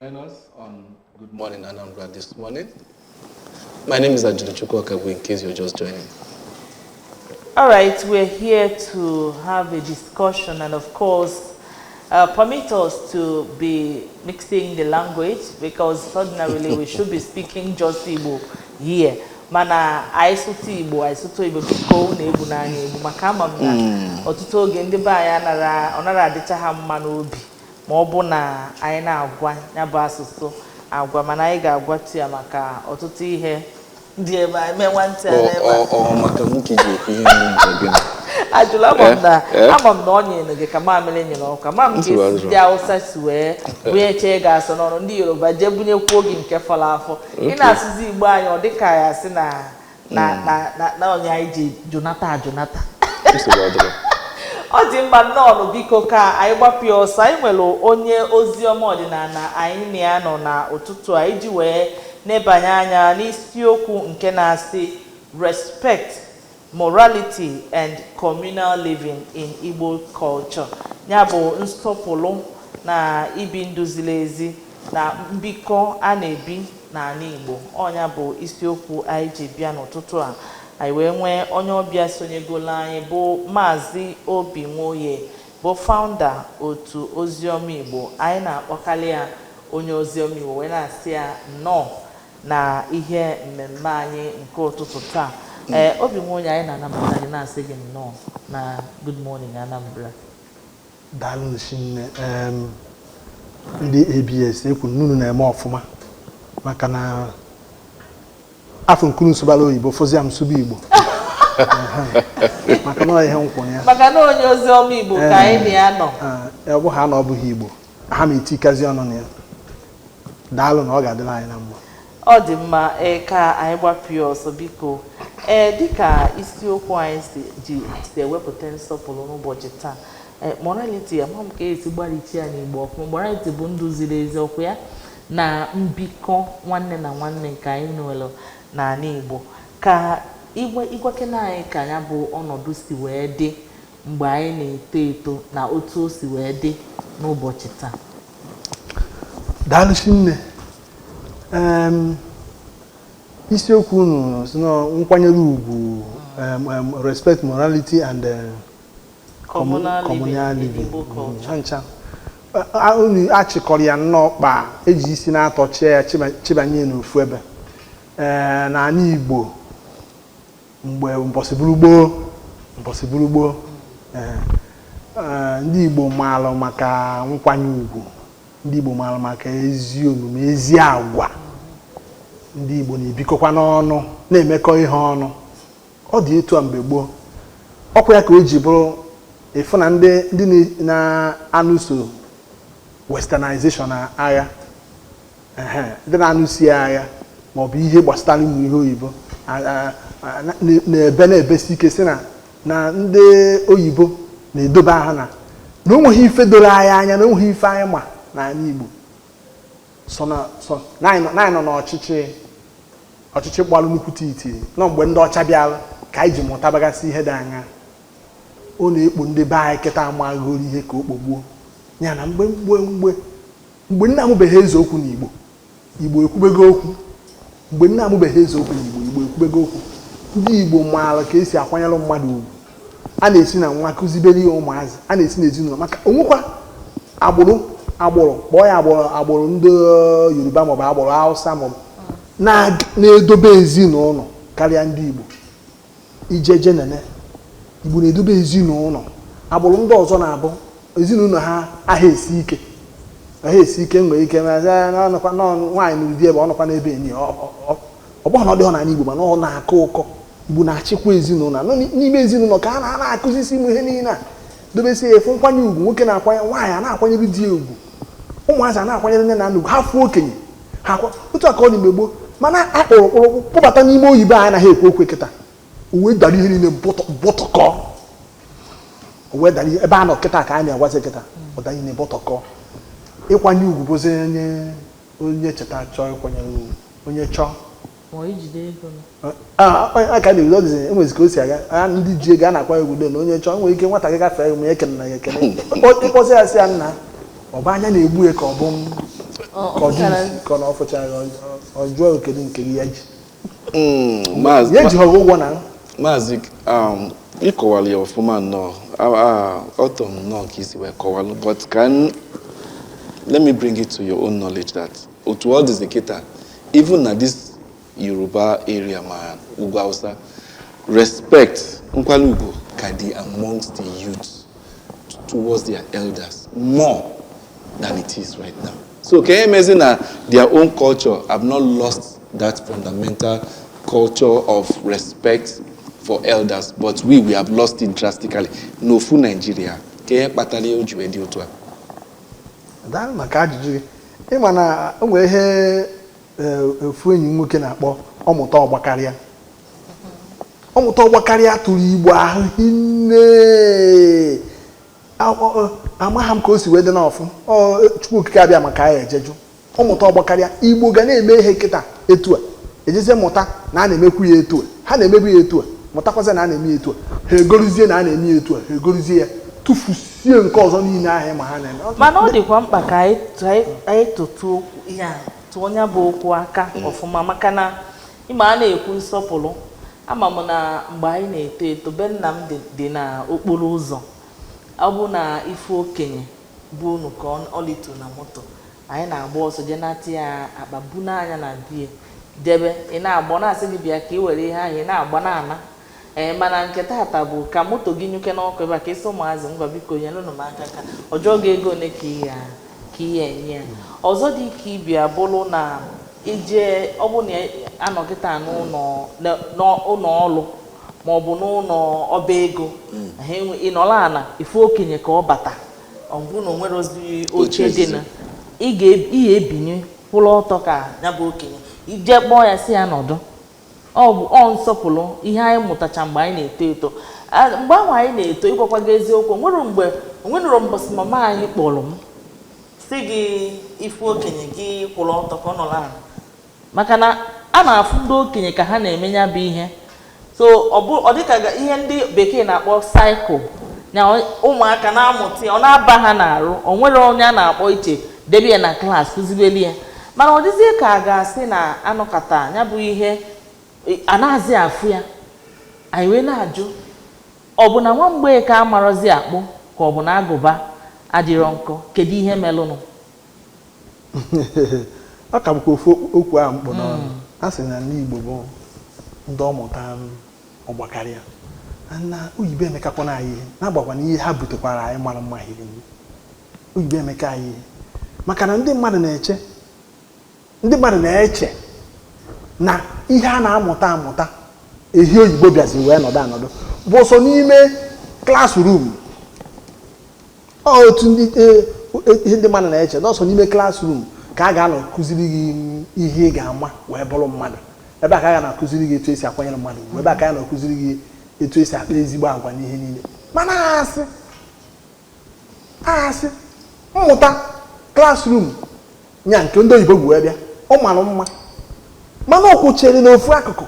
Join us on Good Morning Anambra this morning. My name is Ajuluchukwu Okagbue, in case you're just joining. All right, we're here to have a discussion and, of course, permit us to be mixing the language because ordinarily we should be speaking just Igbo here. Mana anyị sụtụ Igbo, anyị sụtụ Igbo, biko unu egbu n'anya egbu, maka ama m na ọtụtụ oge ndị be anyị anara ọ nara adịcha ha mma n'obi ma ọ bụ na anyị na-agwa ya bụ asụsụ agwa, mana anyị ga-agwatu ya maka ọtụtụ ihe dị ebe anyị mee nwantị a n'ebe a. Ọ maka nwoke ji ekwu ihe ndị nke gịnị? Ajụla ama m na Eh, eh. ama m na ọ nyere gị ka mamịrị nyere ọkụ. Ama m ka Nsogbu esi adịrọ. ndị Hausa si wee bunyechee gị asọ n'ọnụ, ndị Yoruba jee bunyekwuo gị nke fọrọ afọ. Ị na-asụzi Igbo anyị, ọ dịka ya sị na onye anyị ji jonata ajonata. Nsogbu adịrọ. Ọ dị mma, nnọọ. Biko, ka anyị gbapụ ya ọsọ. Anyị nwere onye oziọma ọdịnala anyị na ya nọ na ụtụtụ a iji wee nebanye anya n'isiokwu nke na-asị "Respect, Morality and Communal Living in Igbo Culture", ya bụ nsọpụrụ na ibi ndụ ziri ezi na mbikọ a na-ebi n'ala Igbo. Ọnya bụ isiokwu anyị ji bịa n'ụtụtụ a. Anyị wee nwee onye ọbịa sonyegolo anyị bụ Maazị Obi Nwoye, bụ founder otu Oziọma Igbo. Anyị na-akpọkarị ya onye Oziọma Igbo, wee na-asị ya nnọọ na ihe mmemme anyị nke ụtụtụ taa. Ee, Obi Nwoye, anyị na-anabata gị, na-asị gị nnọọ na Good Morning Anambra. Daalụ shinne. Ndị ABS ekwu nnunu na-eme ọfụma, maka na afọ nkunu sụbara oyibo fụzia m sụba Igbo. Ehe. Maka na ọ ihe nkwụ ya. Maka na onye Oziọma Igbo ka anyị na ya nọ. Ah, ọ bụ ha na ọ bụghị Igbo, ha ma etikazi ọnụ na ya. Daalụ, na ọ ga-adịrị anyị na mma. Ọ dị mma. Ee, ka anyị gbapụ ya ọsọ, biko. Ee, dịka isiokwu anyị si ji si ewepụta nsọpụrụ n'ụbọchị taa, ee, morality, ama m ka esi gbarichi ya n'Igbo ọfụma. Morality bụ ndụ ziri ezi, ọkụ ya na mbikọ nwanne na nwanne nke anyị nwere n'ala Igbo. Ka igwe ịgwakena anyị ka ya bụ ọnọdụ si wee dị mgbe anyị na-eto eto na otu o si wee dị n'ụbọchị taa. Daalụ shinne. Isiokwu unu si na nkwanyere ugwu, em, em, respect, morality and communal communal living in living. Igbo culture. Ha ncha. Unu achịkọrọ ya nnọọ kpa eji isi na-atọchie ya chịbanye ya n'ofu ebe. Ee, n'ala Igbo mgbe mbọsị bụrụ gboo, mbọsị bụrụ gboo, ee, ee, ndị Igbo maalụ maka nkwanye ugwu, ndị Igbo maalụ maka ezi omume, ezi agwa. Ndị Igbo na-ebikọkwa n'ọnụ, na-emekọ ihe ọnụ. Ọ dị etu a mgbe gboo. Ọkwa ya ka o ji bụrụ ịfụ na ndị na-anụso westernization agha, ehe, ndị na-anụsi ya agha maọbụ ihe gbasara ụmụ ihe oyibo na-ebe na-ebesi ike si na ndị oyibo na-edobe aha na o nweghị ife doro anyị anya, na o nweghị ife anyị ma n'ala Igbo, so na so na anyị nọ n'ọchịchị, ọchịchị gbalụ nnukwu titi nọ mgbe ndị ọcha bịara ka anyị ji mụtabagasị ihe dị anya. Ọ na-ekpo ndị be anyị kịta amaghịgoro ihe ka o kpogbuo ya na mgbe nna amụbeghị eze okwu n'Igbo, Igbo ekwubego okwu. Mgbe nna amụbeghị eze okwu n'Igbo, Igbo ekwubego okwu. Ndị Igbo maara ka esi akwanyere mmadụ ugwu. A na-esi na nwa kụzibere ya ụmụazị, a na-esi n'ezinụlọ, maka onwekwa agbụrụ kpọọ ya agbụrụ ndị Yoruba maọbụ agbụrụ Hausa maọbụ na-edobe ezinụlọ karịa ndị Igbo. Ijeje nene, Igbo na-edobe ezinụlọ. Agbụrụ ndị ọzọ na-abụ ezinụlọ ha aha esi ike, aha esi ike, nwere ike ma sị na ọnọkwa nwaanyị nụrụ di ebe ọ nọkwa n'ebe enyi ya. Ọ bụghị na ọ dịghọ n'ala Igbo, mana ọ na-akọ ụkọ. Igbo na-achịkwa ezinụlọ nọ n'ime ezinụlọ ka a na-akụzisi ụmụ ihe niile a dobesi ya efu. Nkwanye ugwu, nwoke na-akwanye, nwaanyị a na-akwanyere di ya ugwu, ụmụazị a na-akwanyere nne na nna ugwu, ha fụọ okenye ha akwa. Otu a ka ọ dị mgbe gboo, mana a kpụrụ kpụrụ kpụbata n'ime oyibo anyị anaghị ekwu okwu kịta, o wee dara ihe niile bụtọkọ. O wee dara ihe ebe a nọ kịta ka anyị na-agwazi kịta, ọ dara ihe bụtọkọ. Ịkwanye ugwu bụzi onye cheta chọọ ịkwanyere ugwu, onye chọọ. Ma ijide ego nọ. A ka na-ebido dịzi, enwezi ka o si aga. Ndị ji ego a na-akwanye ugwu na onye chọọ nwere ike nwata gị gafee ma ekene na ya ekene, ịkpọzi ya sị ya nna, ọ bụ anya na-egbu ya ka ọ bụ m. Ọ Ka ọ fụchara. jụ isi, ka ọ na ọ fụchara, ọ jụọ kedu nke gị ya ji. Maazị Ya ejighị ọgwụ ụgwọ na Maazị, ịkọwara ya ọfụma nnọọ. Ọ tọ m nnọọ ka isi wee kọwalụ, but can let me bring it to your own knowledge that otu ọ dịzi kịta, even na this Yoruba area ma ugwu Hausa, respect, nkwanye ugwu ka dị amongst the youth towards their elders more than it is right now. So ka emezi na their own culture have not lost that fundamental culture of respect for elders, but we have lost it drastically n'ofu Nigeria. Ka ihe kpatara ya o ji wee dị otu a? Daalụ maka ajụjụ gị. Ịma na o nwere ihe ofu enyi m nwoke na-akpọ ọmụta ọgbakarịa. Ọmụta ọgbakarịa tụrụ Igbo ahụ hinne. Amagha m ka o si wee dị n'ọfụ. Ọ Chukwu Okike abịa maka anyị ejeju ọmụta ọgbakarịa. Igbo ga na-eme ihe kịta etu a, ejezie mụta na a na-emekwu ya etu a, ha na-emebu ya etu a, mụtakwazi na a na-eme ya etu a, ha egorizie na a na-eme ya etu a, ha egorizie ya, tụfusie nke ọzọ niile ahụ ma ha na-eme. Mana ọ dịkwa mkpa ka anyị tụtụ okwu ihe a, tụọ ya bụ okwu aka ọfụma, maka na ịma a na-ekwu nsọpụrụ. Ama m na mgbe anyị na-eto eto, be nna m dị n'okporo ụzọ. Ọ bụ na ife okenye bụ unu ka ọ litu na moto, anyị na-agba ọsọ jee nata ya akpa bu n'anya na bie debe. Ị na-agba, ọ na-asị gị bịa ka ị were ihe ahụ, ị na-agba na-ana. Ee, mana nke taata bụ ka moto gị nyuke n'ọkụ ebe a, ka isi ụmụazị, ngwa, biko nyelụnụ m aka, ka ọ jụọ gị ego ole ka ị enye ya. Ọzọ dị ka ibia bụrụ na ije, ọ bụ na anọkịta n'ụlọ ọrụ ma ọ bụ n'ụlọ ọba ego, ha ị nọrọ ala, ife okenye ka ọ bata, ọ bụ na o nwere ozi oche dị na ị ga-ebinye kwụrụ ọtọ ka ya bụ okenye ije kpọọ ya, si ya nọdụ. Ọ bụ ọ nsọpụrụ ihe anyị mụtacha mgbe anyị na-eto eto. Mgbe ahụ anyị na-eto, ịgwakwa gị eziokwu, nwere mgbe onwenụrụ mbọsị mama anyị kpọrọ m si gị ife okenye gị kwụrụ ọtọ ka ọ nọrọ ala, maka na a na-afụ ndị okenye ka ha na-eme ya bụ ihe. So ọ bụ ọ dịka ihe ndị bekee na-akpọ cycle na ụmụaka na-amụta ya, ọ na-aba ha n'arụ. O nwere onye a na-akpọ iche debe ya na klaasị kụzibeli ya, mana ọ dịzie ka a ga-asị na anọkọta ya bụ ihe anaghịzi afụ ya. Anyị wee na-ajụ, ọ bụ na nwa mgbei ka amarọzi akpụ, ka ọ bụ na agụba adịrọ nkọ? Kedu ihe melụnụ? Ọ ka bụkwa ofu okwu ahụ mkpụ n'ọnụ. A sị na ndị Igbo bụ ndị ọmụta ọgbakarịa, na oyibo emekakwana anyị ihe, na-agbakwana ihe ha butekwara anyị mara mma hiri nne. Oyibo emeka anyị ihe, maka na ndị mmadụ na-eche na ihe a na-amụta amụta ehi oyibo bịazi wee nọdụ anọdụ bụ sọ n'ime classroom. Ọ otu ndị ihe ndị mmadụ na-eche n'ọsọ n'ime classroom ka a ga-anọ kụziri gị ihe ị ga-ama wee bụrụ mmadụ. Ebe a ka a ga na-akụziri gị etu esi akwanyere mmadụ ugwu, ebe a ka a na-akụziri gị etu esi akpa ezigbo agwa n'ihe niile. Mana asị mmụta classroom nya nke ndị oyibo bụ wee bịa, ọ mara mma, mana ọ kwụchere n'ofu akụkụ.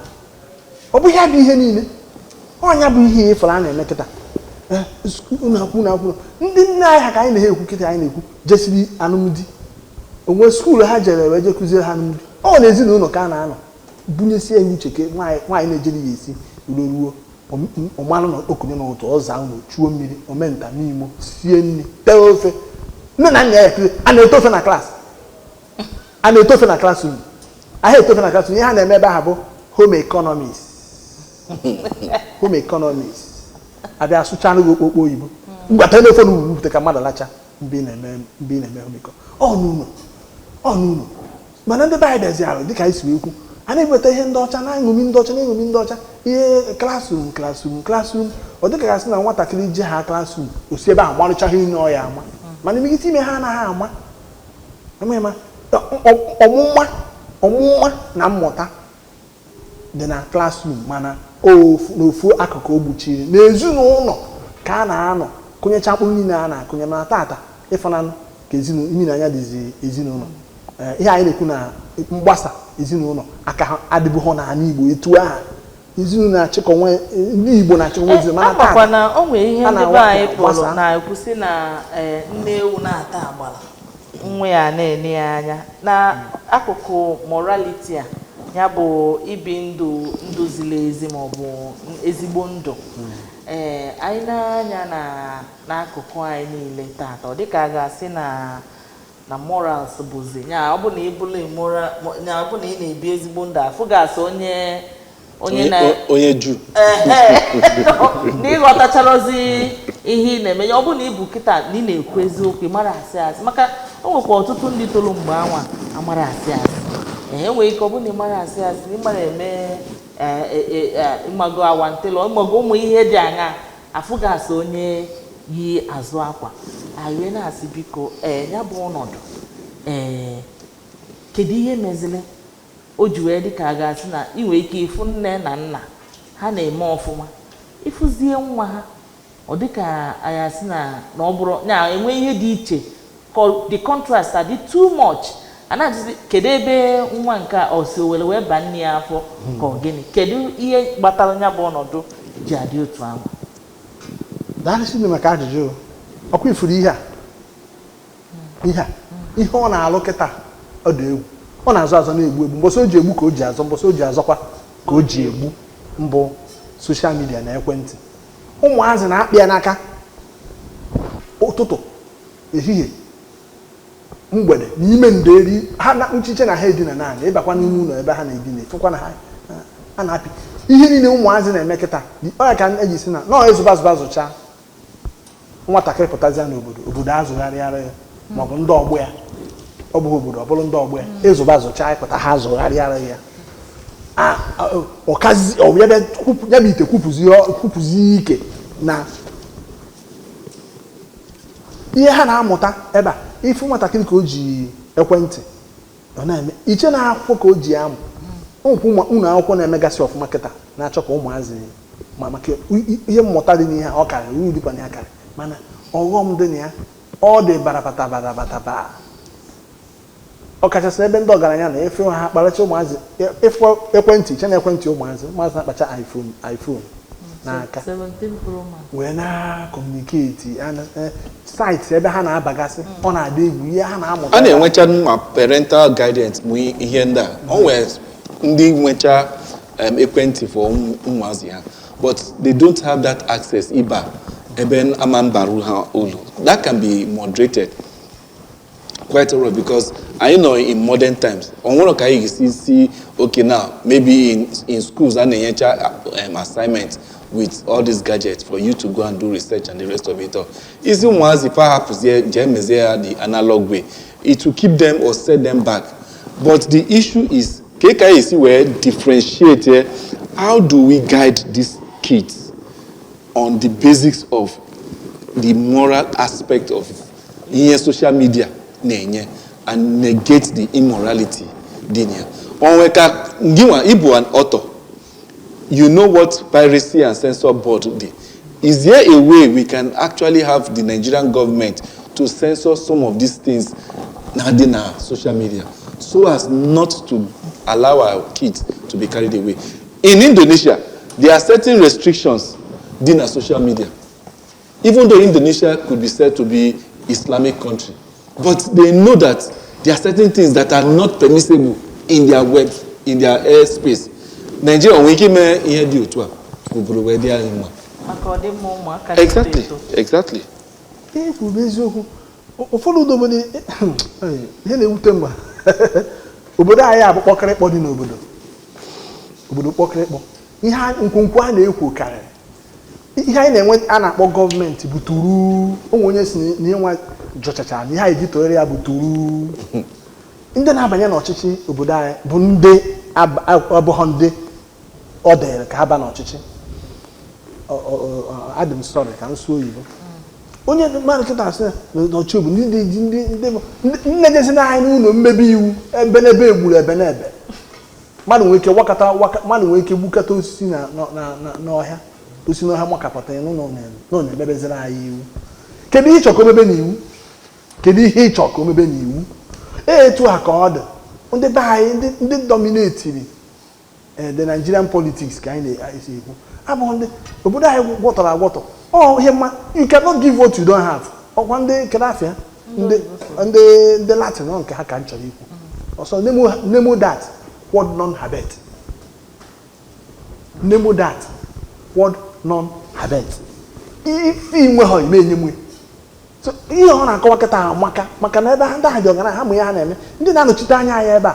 Ọ bụghị ya bụ ihe niile. Ọnya bụ ihe ịfụrụ a na-eme kịta. Unu akwụ na akwụ ndị nne anyị ha ka anyị na-ekwu kịta, anyị na-ekwu jesiri alụmdi onwe school ha jere wee je kụziere ha alụmdi. Ọ na ezinụlọ ka a na-anọ bunyesie ya uche ka nwaanyị na-ejere ya esi ruo ruo ọmalụ na okenye n'ụtụ ọza ụlọ, chuo mmiri, omenta n'imo, sie nri, tee ofe. Nne na nna ya ekiri a na-ete ofe na klaasị, a na-ete ofe na classroom ahịa, ete ofe na classroom. Ihe ha na-eme ebe ahụ bụ home economics. Home economics abịa sụchara gị okpokpo oyibo, mgbata n'ofe na ugwu ka mmadụ lacha mgbe ị na-eme home economics. Ọ n'ụlọ, ọ n'ụlọ. Mana ndị be anyị bịazi arụ dịka anyị si wee kwu, a na-eweta ihe ndị ọcha, na-eṅomi ndị ọcha, na-eṅomi ndị ọcha, ihe classroom, classroom, classroom. Ọ dịka gasị na nwatakịrị ji ha classroom, o si ebe ahụ gbarụchaghị ine ọ ya ama, mana imegide ime ha anaghị ama ama ọmụma na mmụta dị na classroom. Mana n'ofu akụkụ o gbuchiri n'ezinụlọ ka a na-anọ kụnyecha mkpụrụ niile a na-akụnye. Mana tata ịfụnanụ ka ezinụlọ imi na anya dịzi ezinụlọ. Ihe anyị na-ekwu na mgbasa ezinụlọ aka ha adịbụghọ n'ala Igbo etu aha ezinụlọ na-achịkọ nwe ndị Igbo na-achịkọ nwe ezinụlọ, mana amakwa tata na o nwere ihe a ndị be na-awakpo anyị kpọrọ gbasaa. Na-ekwu sị na nne ewu na-ata agbala. Nwa ya na-ene ya anya na akụkụ morality a, ya bụ ibi ndụ, ndụ ziri ezi maọbụ ezigbo ndụ. Ee, anyị na-anya na n'akụkụ anyị niile tata, ọ dịka a ga-asị na morals bụzi ya, ọ bụ na ị bụla immoral ya, ọ bụ na ị na-ebi ezigbo ndụ, afụ ga-asị onye na Onye Juu. Ehe, na ịghọtacharozi ihe ị na-eme ya. Ọ bụ na ịbụ kịta na ị na-ekwu eziokwu, ị mara asị asị, maka o nwekwa ọtụtụ ndị toro mgbe anwa amara asị asị. Ee, enwere ike ọ bụ na ị mara asị asị, na ị mara eme ịmago awantịlọ, ịmago ụmụ ihe dị aṅa, afụgasị onye yi azụ akwa. Anyị wee na-asị, biko, ee, ya bụ ọnọdụ, ee, kedu ihe meziri o ji wee dị ka a ga-asị na ị nwere ike ịfụ nne na nna ha na-eme ọfụma, ịfụzie nwa ha, ọ dị ka anyị asị na ọ bụrụ na enwe ihe dị iche, the contrast adị too much. A na-ajụzi, kedu ebe nwa nke a ọ si were wee baa nne ya afọ, ka ọ gịnị? Kedu ihe kpatara ya bụ ọnọdụ ji adị otu ahụ? Daalụ Chineke maka ajụjụ. Ọkwa ifuru ihe a, ihe a, ihe ọ na-alụ kịta, ọ dị egwu. Ọ na-azụ azụ, na-egbu egbu. Mbọsị o ji egbu ka o ji azụ, mbọsị o ji azọkwa ka o ji egbu. Mbụ social media na ekwentị, ụmụazị na-akpị ya n'aka ụtụtụ, ehihie, mgbede, n'ime nderi ha na nchiche na ha edina naanị ịbakwa n'ime ụlọ ebe ha na-edina, fụkwa na ha ha na-apị ihe niile ụmụazị na-eme kịta. Ọ ya ka eji si na nọọ ịzụba zụba zụcha nwatakịrị, pụtazịa n'obodo, obodo azụgharịara ya, maọbụ ndị ọgbọ ya. Ọ bụghị obodo, ọ bụrụ ndị ọgbọ ya ịzụba zụcha, ịpụta ha zụgharịara ya. Ọkazi ọ ya bịa ya bụ ite kwupụzi ike na ihe ha na-amụta ebe a. Ifu nwatakịrị ka o ji ekwentị, ọ na-eme iche na akwụkwọ ka o ji amụ. Ụmụ ụlọ akwụkwọ na-emegasị ọfụma kịta na-achọ ka ụmụazị ma maka ihe mmụta dị n'ihe a, ọ karịrị uru dịkwa na ya karị, mana ọghọm dị na ya, ọ dị barabata barabata, ọkachasị ebe ndị ọgaranya na-efe ha akparacha ụmụazị. Ịfụ ekwentị, iche na ekwentị ụmụazị, ụmụazị na-akpacha iPhone, iPhone n'aka 17 Pro Max. Wee na-communicate site ebe ha na-abagasị, ọ na-adị egwu ihe ha na-amụta. A na-enwecha ma parental guidance mụ ihe ndị a. O nwere ndị nwecha ekwentị for ụmụazị ha, but they don't have that access ịba ebe ama mbaru ha olu. That can be moderated quite alright, because anyị nọ in modern times. O nwere ka anyị ga-esi si, okay, now maybe in schools a na-enyecha assignment with all these gadgets for you to go and do research and the rest of it all. Isi ụmụazị fa hapụzie jee mezie ya the analog way, it will keep them or set them back. But the issue is ka anyị esi wee differentiate, how do we guide these kids on the basics of the moral aspect of ihe social media na-enye and negate the immorality dị na ya? Onwe ka gịnwa ịbụ an author, you know what piracy and censor board dị. Is there a way we can actually have the Nigerian government to censor some of these things na dị na social media so as not to allow our kids to be carried away? In Indonesia, there are certain restrictions dị na social media, even though Indonesia could be said to be Islamic country, but they know that there are certain things that are not permissible in their web, in their airspace. Nigeria nwere ike ime ihe dị otu a ka obodo wee dị anyị mma. Maka ọdịmma ụmụaka na-eto eto. Exactly. Ihe kwuru bụ eziokwu. Ụfọdụ obodo, ihe na-ewute mgbe obodo anyị abụ kpọkịrịkpọ dị n'obodo, obodo kpọkịrịkpọ, ihe nkwonkwo a na-ekwo karịrị ihe anyị na-enwe a na-akpọ gọọmenti bụ turu onwe onye si na ihe nwa jọchachara na ihe anyị ji tụnyere ya bụ turu. Ndị na-abanye n'ọchịchị obodo anyị bụ ndị abụghọ ndị ọ dịrị ka ha ba n'ọchịchị. Adị m sorry ka m sụọ oyibo. Onye mmadụ kịta asị na n'ọchị obodo, ndị na-ejezi anyị n'ụlọ mmebe iwu ebe n'ebe egburu ebe n'ebe mmadụ nwere ike wakata waka, mmadụ nwere ike gbukata osisi na n'ọhịa, osisi n'ọhịa makapụta ya n'ụlọ na ọ na-emebeziri anyị iwu. Kedu ihe ịchọ ka o mebe n'iwu? Kedu ihe ịchọ ka o mebe n'iwu? Ee, etu a ka ọ dị. Ndị be anyị, ndị dominateri the Nigerian politics ka anyị na-esi ekwu, abụghị ndị obodo anyị gwọtọrọ agwọtọ. Ọ ihe mma, you cannot give what you don't have. Ọkwa ndị kedafia Ndị ndị ndị Latin ọ nke ha ka m chọrọ ikwu ọsọ, "Nemo, nemo dat quod non habet, nemo dat quod non habet." Ife inwe ha ime enye mwe. So ihe ọ na-akọwa kịta amaka, maka na ebe ha ndị ahụ dị ọgaranya, ha ma ihe ha na-eme. Ndị na-anọchite anya anyị ebe a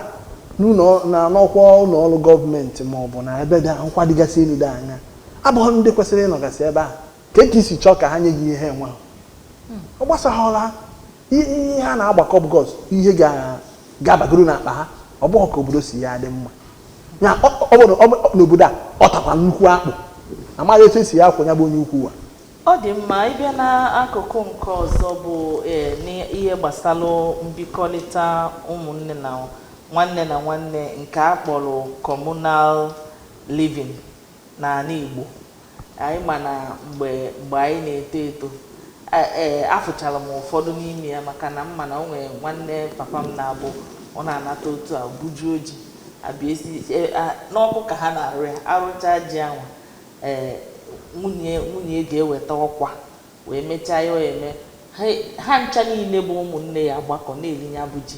n'ụlọ na n'ọkwa ụlọ ọrụ gọọmenti, ma ọ bụ na ebe dị nkwa dịgasị elu dị anya, abụghị ndị kwesịrị ịnọgasị ebe ahụ. Ka isi chọọ ka ha nye gị ihe enwe ha, ọ gbasaghọla ihe ha na-agbakọ bụ gọs ihe ga-abagoro n'akpa ha. Ọ bụghị ka obodo si ya dị mma ya. Ọ bụrụ n'obodo a, ọ takwa nnukwu akpụ, amaghị etu esi ya akwụ ya bụ onye ukwu wa. Ọ dị mma. Ịbịa n'akụkụ nke ọzọ bụ n'ihe gbasara mbikọrịta ụmụnne na nwanne na nwanne, nke a kpọrọ communal living n'ala Igbo anyị, ma na mgbe mgbe anyị na-eto eto, afụchara m ụfọdụ n'ime ya, maka na mma na o nwere nwanne papa m na-abụ ọ na-anata otu a bujuo ji abịa esi n'ọkụ ka ha na-arụ ya. Arụcha ji anwa, nwunye ga-eweta ọkwa wee mechaa ya. Ọ eme ha ncha niile bụ ụmụnne ya agbakọ na-eri ya bụ ji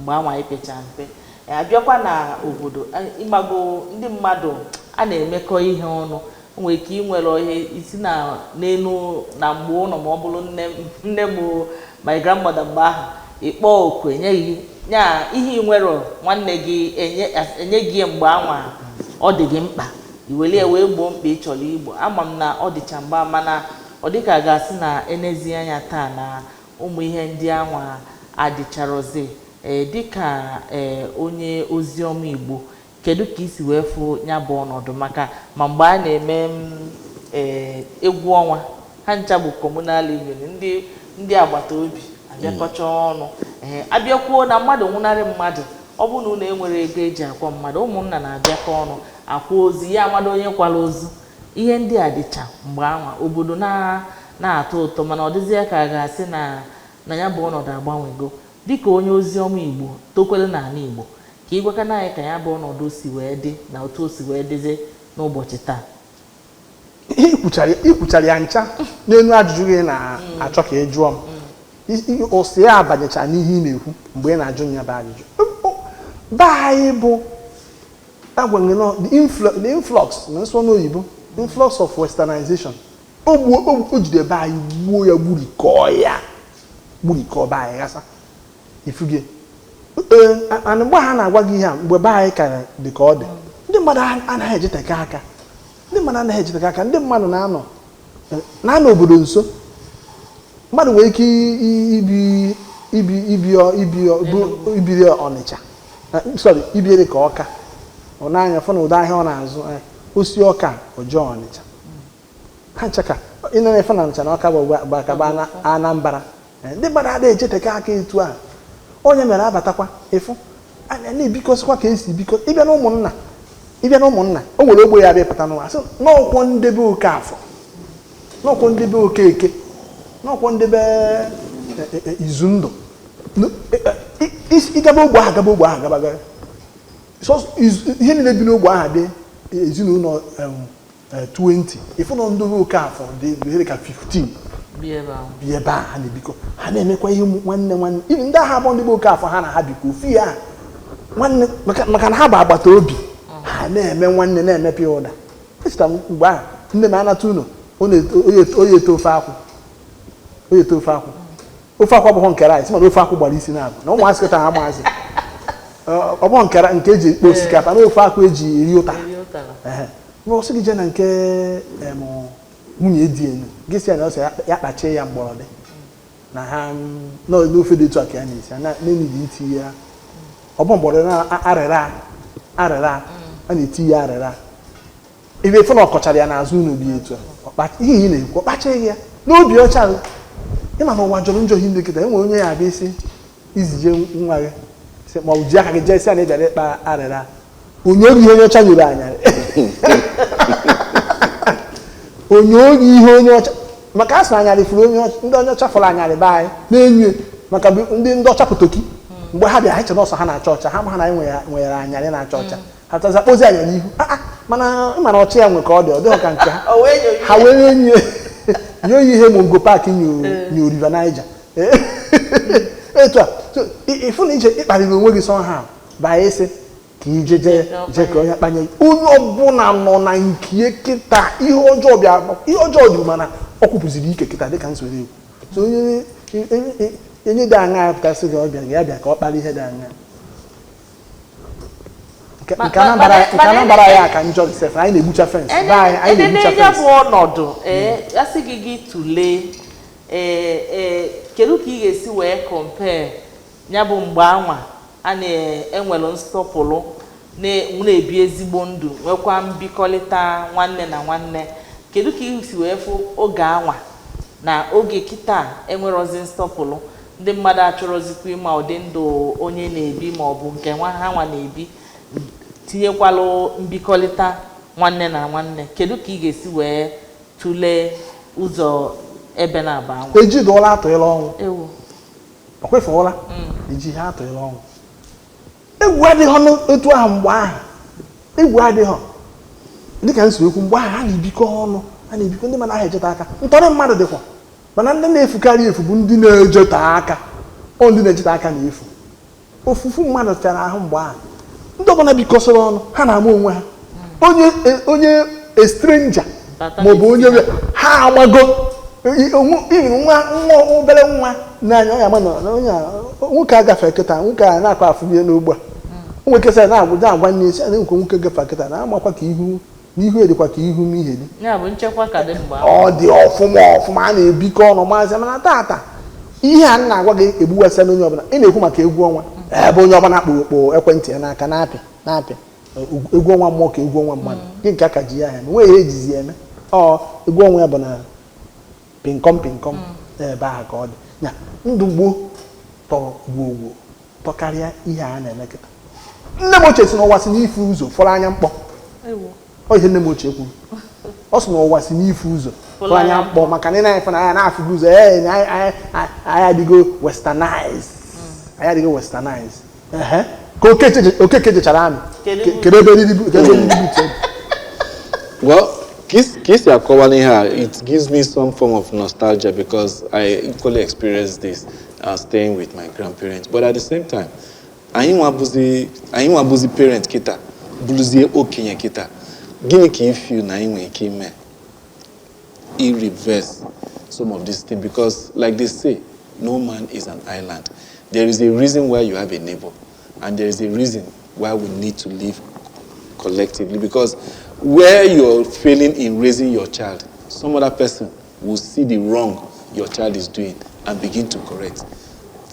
mgbe anwa anyị pecha mpe. Abịakwa na obodo, ịgbago ndị mmadụ a na-emekọ ihe ọnụ. O nwere ike inwere ihe isi na n'elu na mgbe ụlọ, ma ọ bụrụ nne nne m, my grandmother, mgbe ahụ ịkpọ oku enyeghị nya ihe ị nwere, nwanne gị enye gị ya mgbe anwa ọ dị gị mkpa, iwere ya wee gboo mkpa ị chọrọ igbo. Ama m na ọ dịcha mgba, mana ọ dịka a ga-asị na enezi anya taa na ụmụ ihe ndị anwa adịcharozi. Dịka onye oziọma Igbo, kedu ka isi wee fụ ya bụ ọnọdụ? Maka ma mgbe a na-eme egwu ọnwa, ha ncha bụ communal living, ndị agbata obi abịakọcha ọnụ. Abịakwuo na mmadụ nwụnarị mmadụ, ọ bụrụ na unu enwere ego eji akwa mmadụ, ụmụnna na-abịakọ ọnụ akwa ozu ya, amado onye kwara ozu. Ihe ndị a dịcha mgbe anwa obodo na-atọ ụtọ, mana ọ dịzịa ka a ga-asị na ya bụ ọnọdụ agbanwego. Dịka onye ozi ọma Igbo tokwere n'ala Igbo, ka ịgwakana anyị ka ya bụ ọnọdụ si wee dị na otu o si wee dịzi n'ụbọchị taa. Ikwuchara ya ncha n'elu ajụjụ gị na-achọ ka ị jụọ m. Ụsị ya abanyecha n'ihe ị na-ekwu mgbe ị na-ajụ ya bụ ajụjụ. Be anyị bụ agwaghị nọ the influx na nsọ n'oyibo, influx of westernization, o gbuo o jide be anyị, gbuo ya, gburikọọ ya, gburikọọ be anyị ghasa ifuge. Ee, and mgbe ha na-agwa gị ihe a, mgbe be anyị ka dị ka ọ dị, ndị mmadụ anaghị ejeteke aka, ndị mmadụ anaghị ejeteke aka, ndị mmadụ na-anọ obodo nso. Mmadụ nwere ike ibi ibi ibi ibi ibiri Ọnịcha, sorry, ibiere ka Ọka, ọ na-anya fụ na ụdọ ahịa ọ na-azụ, osi Ọka ọjọọ Ọnịcha, ha ncha ka ị na-efe na Ọnịcha na Ọka bụ gbakaba Anambra. Ndị mmadụ adịghị echeteka aka etu a. Onye mere abatakwa ịfụ a na-ebikọsịkwa ka esi bikọ. Ịbịa na ụmụnna, ịbịa na ụmụnna, o nwere ogbe ya bịa pụta n'ụwa, sị n'ọkwọ ndebe oke afọ, n'ọkwọ ndebe okeke, n'ọkwọ ndebe izu ndụ. Ịgaba ogbe ahụ, gaba ogbe ahụ, gaba gaba. Ihe niile bi n'ogbe ahụ dị ezinụlọ 20, ịfụ na ndị oke afọ dị ihe ka 15 bi ebe ahụ. Bi ebe a, ha na-ebikọ, ha na-emekwa ihe nwanne nwanne. Ibi ndị agha abụọ, ndị bụ oke afọ, ha na ha bikọ ofu ya nwanne, maka na ha bụ agbata obi, ha na-eme nwanne, na-emepe ya ụda. Echetara m mgbe ahụ nne m anata ụlọ, ọ onye ete ofe akwụ, onye ete ofe akwụ. Ofe akwụ abụghị nke rice, mana ofe akwụ gbara isi na-abụ na ụmụazị kịta ha maazị ọ bụghị nke eji ekpo osikapa, na ofe akwụ eji eri ụtara. Eri ụtara. Ehe. Ma ọ sị gị jee na nke nwunye di enu gị, sị ya na ọ sị ya kpachie ya mgbọrọdị na ha n'ofe dị etu a ka ya na-esi ya na-enidi iti ya. Ọ bụ mgbọrọdị na arịra arịra a na-eti ya arịra ebe efe na ọ kọchara ya n'azụ ụlọ dị etu a. Ihe ị na-ekwu, ọ kpachaghị ya n'obi ọcha o. Ịma na ụwa jọrọ njọ hinne kịta. Enwere onye ya abịa isi izije nwa gị sị, ma ọ bụ ji aka gị jee sị ya na ị bịara ịkpa arịra, onye oge ihe onye ọcha nyere anyarị, onye oge ihe onye ọcha, maka a sị anyarị furu onye ọcha, ndị onye ọcha fọrọ anyarị be anyị na-enyo, maka ndị ọcha pụtoki mgbe ha bịara, ha chere ọsọ ha na-acha ọcha, ha ma ha na anyị nwere anyarị na-acha ọcha, ha tazi akpọzi anya n'ihu. Ah, ah, mana ị ma na ọcha ya nwe ka ọ dị, ọ dịghị ka nke ha. O wee nyo. Ha wee nye nye ya ihe Mungo Park nyo nyo River Niger. Etu a, so ịfụ na ije ịkparịrị onwe gị somehow baa ịsị ka ije jee jee ka onye kpanye gị. Onye ọbụla nọ na nke kịta, ihe ọjọọ bịa, ihe ọjọọ dị, mana ọ kwupụziri ike kịta dịka nsoro ekwu. So onye dị aṅa pụtasị gị, ọ bịa ya bịa ka ọ kpara ihe dị aṅa nke nke Anambra, nke Anambra ya ka njọ sef. Anyị na-egbucha fence be anyị, anyị enene na-egbucha ya fence. Bụ ọnọdụ ee asị gị gị tụlee ee ee kedu ka ị ga-esi wee compare ya bụ mgbe anwa a na-enwere nsọpụrụ, na-ebi ezigbo ndụ, nwekwa mbikọrịta nwanne na nwanne? Kedu ka ị si wee fụ oge anwa na oge kịta enwerozi nsọpụrụ? Ndị mmadụ achọrọzikwa ịma ụdị ndụ onye na-ebi ma ọ bụ nke nwa ha nwa na-ebi, tinyekwalụ mbikọrịta nwanne na nwanne. Kedu ka ị ga-esi wee tụlee ụzọ ebe na-aba anwa? Eji dụọla atụghịla ọnwụ. Ewu. Ọ kwefụọla eji ha atụghịla ọnwụ. Egwu adịghị n'otu ahụ mgbe ahụ, egwu adịghị dịka nsi okwu mgbe ahụ. Ha na-ebikọ ọnụ, ha na-ebikọ, ndị mmadụ ahụ ejete aka. Ntọrị mmadụ dịkwa, mana ndị na-efukarị efu bụ ndị na-ejete aka. Ọ ndị na-ejete aka na-efu. Ofufu mmadụ fịara ahụ mgbe ahụ. Ndị ọbụla bikọsịrị ọnụ, ha na-ama onwe ha. Onye a stranger bata maọbụ onye n'etiti. Ha amago even nwa nwa obere nwa n'anya ọ ya ama na onye a, nwoke agafe kịta, nwoke a na-akọ afụ ihe n'ugbo a. O nwere kesa na-agwa na-agwa nne si na nkwe nwoke gafe kịta na amakwa ka ihu n'ihu edikwa ka ihu m ihe dị. Ya bụ nchekwa ka dị mgbe ahụ. Ọ dị ọfụma ọfụma, a na-ebikọ ọnụ maazị. Mana tata, ihe a m na-agwa gị egbuwasịa n'onye ọbụla. Ị na-ekwu maka egwu ọnwa, ebe onye ọbụla kpụ kpụ ekwentị ya n'aka na-apị na-apị egwu ọnwa mmụọ ka egwu ọnwa mmadụ gị nke aka ji ya anya nweghị ihe ejizi ya eme. Ọ egwu ọnwa ya bụ na pịnkọm pịnkọm ebe ahụ ka ọ dị ya. Ndụ gboo tọrọ gwogwo tọkarịa ihe a na-eme kịta. Nne m ochie si n'ụwa si n'ife ụzọ fọrọ anya mkpọ. Ewu. Ọ ihe nne m ochie kwuru, ọ sị na ụwa si n'ife ụzọ fọrọ anya mkpọ, maka na ị na-efe na anya na-afụgo ụzọ. Ee, na anyị adịgo westernized, anyị adịgo westernized. Ehe, ka Okeke jechara amị. Kedu kedu ebe eriri kedu ebe eriri butu? Well, ka isi akọwa n'ihe a, it gives me some form of nostalgia because I equally experienced this staying with my grandparents. But at the same time, anyị nwa bụzi parent kịta, bụrụzie okenye kịta. Gịnị ka ị feel na anyị nwere ike ime i reverse some of these things? Because like they say, no man is an island. There is a reason why you have a neighbor, and there is a reason why we need to live collectively, because where you're failing in raising your child, some other person will see the wrong your child is doing and begin to correct.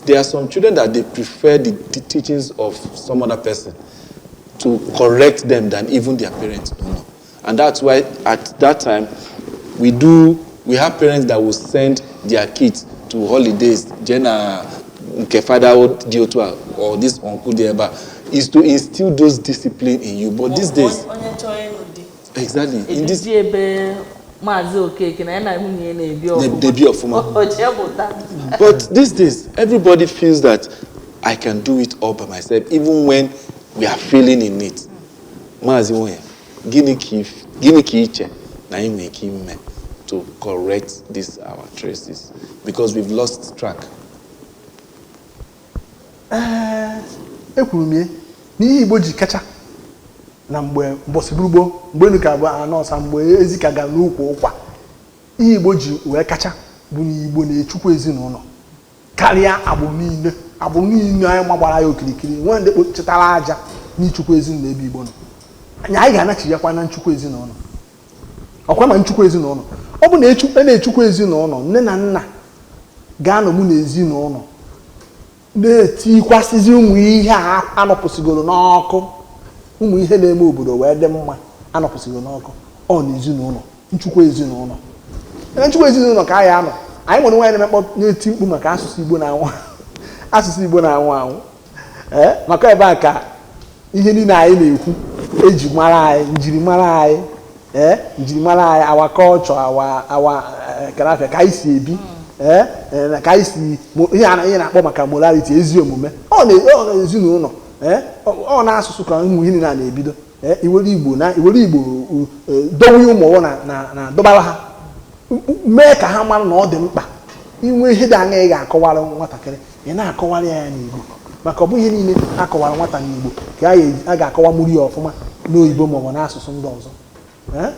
There are some children that they prefer the teachings of some other person to correct them than even their parents don't know. And that's why at that time we have parents that will send their kids to holidays, jee na nke fada dị otu a or this uncle dị ebe a, is to instill those discipline in you. But these days, onye chọọ ịnụ di, exactly, in this eduzi ebe Maazị Okeke na ya na nwunye ya na-ebi ọfụma. Na-ebi ọfụma. O chepụta. But these days, everybody feels that I can do it all by myself, even when we are failing in it. Maazị Nwoye, gịnị ka iche na anyị nwere ike ime to correct these our traces? Because we've lost track. Ee, ekwuru m ya n'ihe Igbo ji kacha na mgbe mbọsị gboo, mgbe enu ka bụ anọ ọsa, mgbe ezi ka gara n'ukwu ụkwa. Ihe Igbo ji wee kacha bụ na Igbo na-echukwa ezinụlọ karịa agbụrụ niile. Agbụrụ niile anyị magbara ya okirikiri nwee ndị kpochetara aja n'ichukwa ezinụlọ ebe Igbo nọ. Anyị ga-anachighakwa na nchukwa ezinụlọ. Ọkwa ma nchukwa ezinụlọ, ọ bụ na a na-echukwa ezinụlọ, nne na nna ga-anọgbu n'ezinụlọ na-etikwasịzi ụmụ ihe a anọpụsịgoro n'ọkụ, ụmụ ihe na-eme obodo wee dị mma anọpụsịgoro n'ọkụ. Ọ n'ezinụlọ, nchukwa ezinụlọ, ebe nchukwa ezinụlọ ka anyị anọ. Anyị nwere nwaanyị na-emekpọ na-eti mkpu maka asụsụ Igbo na-anwụ, asụsụ Igbo na-anwụ anwụ. Ee, maka ebe a ka ihe niile anyị na-ekwu eji mara anyị, njirimara anyị, ee, njirimara anyị, our culture, our karafia, ka anyị si ebi, ee ee, ka anyị si ihe na-akpọ maka morality, ezi omume. Ọ na ezinụlọ, ee, ọ na asụsụ ka ụmụ ihe niile a na-ebido. Ee, iwere Igbo na iwere Igbo dowe ụmụ na dọbara ha, mee ka ha mara na ọ dị mkpa inwe ihe dị anya. Ị ga-akọwara nwatakịrị Ị na-akọwara ya n'Igbo, maka ọ bụghị ihe niile akọwara nwata n'Igbo ka a ga-akọwa mụrụ ya ọfụma n'oyibo maọbụ n'asụsụ ndị ọzọ. Eh?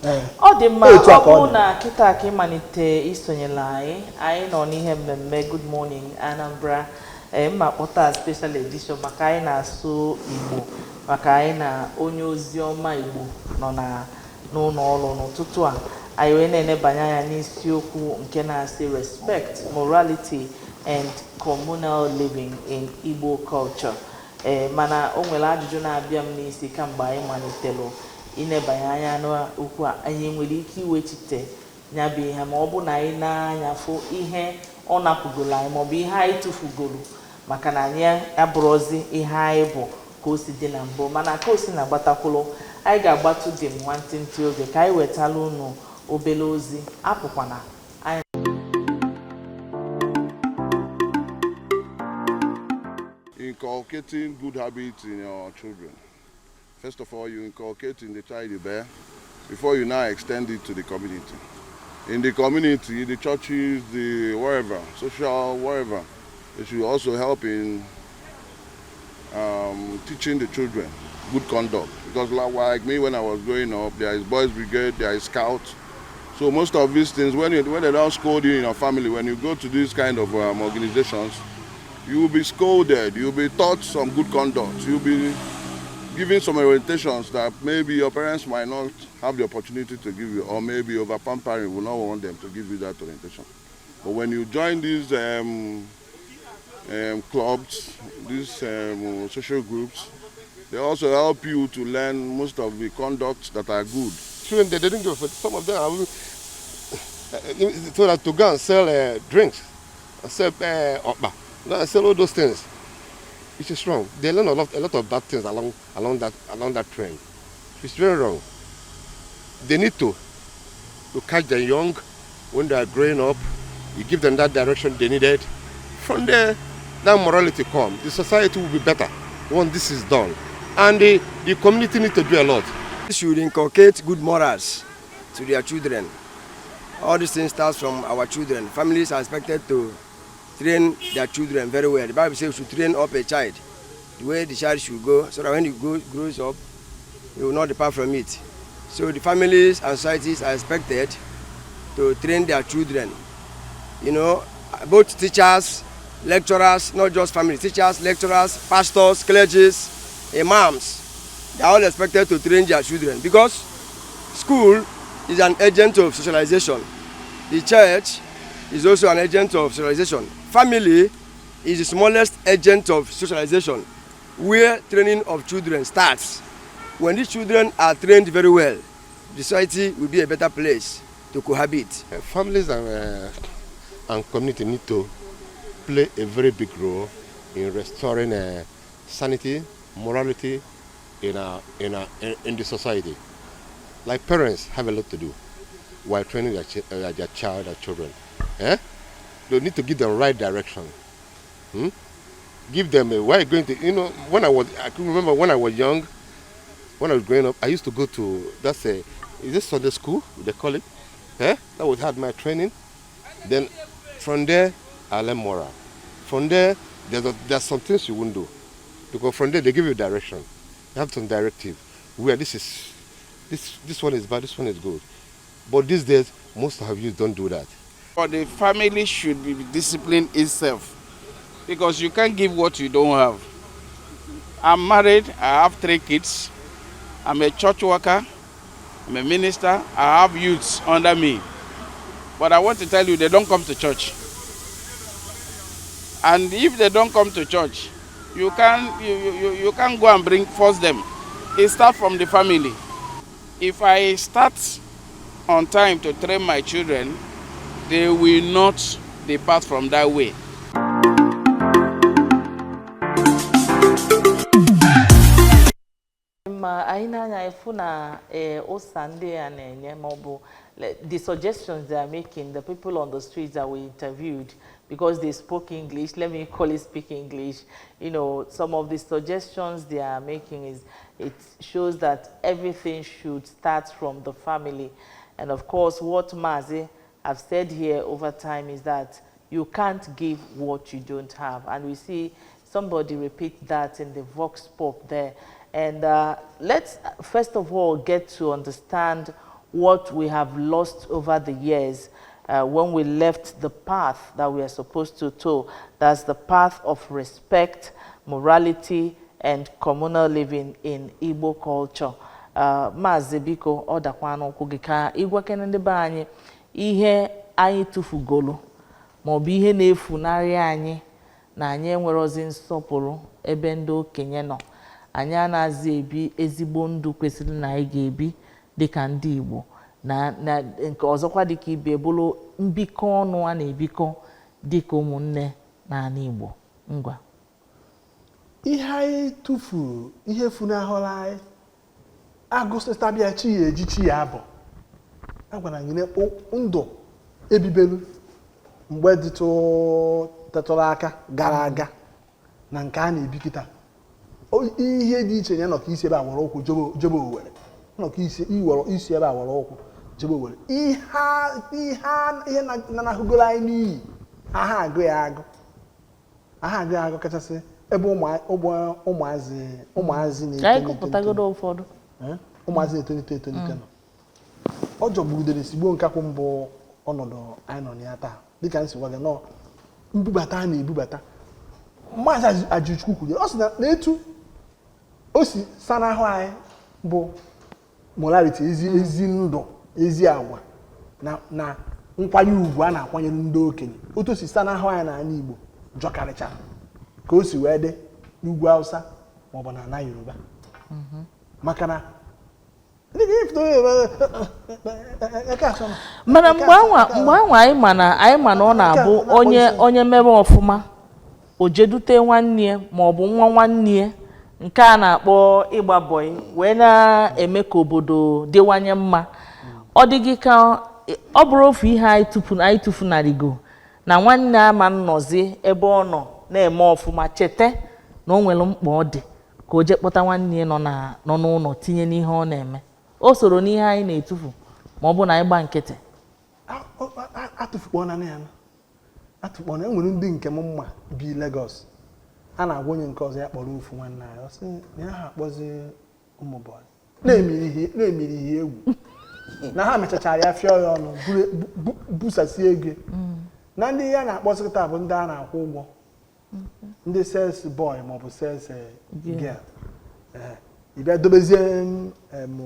Eh. Ọ dị mma. Etu a ọ ka ọ bụrụ dị. Na kịta ka ịmalite isonyela anyị, anyị nọ n'ihe mmemme Good Morning Anambra. Ee, mma kpọta special edition maka anyị na-asụ Igbo, maka anyị na onye ozi ọma Igbo nọ na n'ụlọ ọrụ n'ụtụtụ a. Anyị wee na-enebanye anya n'isiokwu nke na-asị "Respect, Morality and Communal Living in Igbo Culture". Ee, mana o nwere ajụjụ na-abịa m n'isi kamgbe anyị malitere inebanye anya n'okwu a. Anyị nwere ike iwechite ya bụ ihe ma ọ bụ na anyị na-anya fụ ihe ọ napụgoro anyị maọbụ ihe anyị tụfugoro, maka na anyị abụrụzi ihe anyị bụ ka o si dị na mbụ. Mana ka o si na-agbatakwụlụ, anyị ga-agbatụ dị m nwantịntị oge ka anyị wetala unu obere ozi. Apụkwana anyị. Inculcating good habits in your children. First of all, you inculcate in the child you bear before you now extend it to the community. In the community, the churches, the wherever, social, wherever, they should also help in teaching the children good conduct. Because like me, when I was growing up, there is boys brigade, there is scouts. So most of these things, when they don't scold you in your family, when you go to these kind of organizations, you will be scolded, you will be taught some good conduct, you will be given some orientations that maybe your parents might not have the opportunity to give you, or maybe over pampering will not want them to give you that orientation. But when you join these clubs, these social groups, they also help you to learn most of the conducts that are good. Children, they didn't go for some of them are so that to go and sell drinks, and sell okpa, go and sell all those things, which is wrong. They learn a lot of bad things along that trend. It's very wrong. They need to catch them young when they are growing up. You give them that direction they needed. From there, that morality come. The society will be better when this is done. And the community need to do a lot. Should inculcate good morals to their children. All these things starts from our children. Families are expected to train their children very well. The Bible says we should train up a child the way the child should go, so that when he grows up, he will not depart from it. So the families and societies are expected to train their children. Both teachers, lecturers, not just family, teachers, lecturers, pastors, clergies, imams, they are all expected to train their children because school is an agent of socialization. The church is also an agent of socialization. Family is the smallest agent of socialization where training of children starts. When these children are trained very well, the society will be a better place to cohabit. Families and community need to play a very big role in restoring sanity, morality in the society. Like parents have a lot to do while training their child, their children. Eh? They need to give them right direction. Hmm? Give them a why going to you know when I was I can remember when I was young, when I was growing up, I used to go to that's a is this Sunday school they call it? Eh? That was had my training. Then from there I learned moral. From there, there's some things you won't do. Because from there they give you direction. You have some directive. Where this is this this one is bad, this one is good. But these days, most of you don't do that. But the family should be disciplined itself because you can't give what you don't have. I'm married, I have three kids. I'm a church worker, I'm a minister, I have youths under me. But I want to tell you, they don't come to church. And if they don't come to church, you can't go and bring force them. It starts from the family. If I start on time to train my children, they will not depart from that way. Ma anyị na-anya efu na ee ụsa ndị a na-enye maọbụ the suggestions they are making, the people on the streets that we interviewed, because they spoke English, let me call it speak English, some of the suggestions they are making is it shows that everything should start from the family. And of course, what Mazi have said here over time is that You can't give what you don't have. And we see somebody repeat that in the vox pop there. And let's first of all get to understand what we have lost over the years when we left the path that we are supposed to toe. That's the path of respect, morality, and communal living in Igbo culture. Maazị, biko, ọ dakwa n'ụkwụ gị ka ịgwakene ndị be anyị ihe anyị tụfugolu maọbụ ihe na-efunarị anyị na anyị enwerozi nsọpụrụ ebe ndị okenye nọ. Anyị anaghịzi ebi ezigbo ndụ kwesịrị na anyị ga-ebi dịka ndị Igbo, na nke ọzọkwa dịka ibe bụrụ mbikọ ọnụ a na-ebikọ dịka ụmụnne n'ala Igbo. Ngwa. Ihe anyị tụfuru, ihe funahụrụ anyị, agụsịtabịa chi ya eji chi ya abụ a gwara anyị na ndụ ebibelu mgbe dịtụ tetụrụ aka gara aga na nke a na-ebi kịta, ihe dị iche ya nọ ka isi ebe a were ụkwụ jebe Owere, nọ ka isi iwere isi ebe a were ụkwụ jebe Owere. Ihe nanahụgoro anyị n'iyi, aha agụ ya agụ, aha agụ ya agụ, kachasị ebe ụmụazị Ka anyị na-etolite. gụpụtagodo ụfọdụ. Eh? Ụmụazị na-etolite etolite nọ, ọ jọgbugidere sigbuo nkakwụ mbụ. Ọnọdụ anyị nọ na ya taa, dịka m si gwa gị, nọọ mbubata a na-ebubata. Maazị Ajụchukwu kwuru, ọ sị na n'etu o si sanahụ anyị bụ morality, ezi ndụ, ezi agwa na nkwanye ugwu a na-akwanyere ndị okenye, otu o si sanahụ anyị n'ala Igbo jọkarịchara ka o si wee dị n'ugwu Hausa maọbụ na ala Yoruba, maka na ndị ga-efute eke asọ. Mana mgbe anwa anyị ma na ọ na-abụ onye mebe ọfụma, o jedute nwanne ya ma ọ bụ nwa nwanne ya, nke a na-akpọ ịgba bọyị, wee na-eme ka obodo dịwanye mma. Ọ dị gị ka ọ bụrụ ofu ihe anyị tupu anyị tụfunarịgo na nwanne ama nnọzi ebe ọ nọ na-eme ọfụma, cheta na o nwere mkpa ọ dị ka o jee kpọta nwanne ya nọ n'ụlọ tinye n'ihe ọ na-eme. O soro n'ihe anyị na-etufu ma ọ bụ na anyị gba nkịtị. Atụfukpọna ya, atụkpọna. Enwere ndị nke m mma bi Lagos, a na-agwa onye nke ọzọ ya kpọrọ ofu nwanne anyị, ọ sị na ya ha akpọzi ụmụ bọyị na-emiri ihe egwu na ha mechachara ya, fịọ ya ọnụ, busasie ego na ndị ya na-akpọzi taa bụ ndị a na-akwụ ụgwọ, ndị sales boy maọbụ sales girl. Ee, ị bịa dobezie em,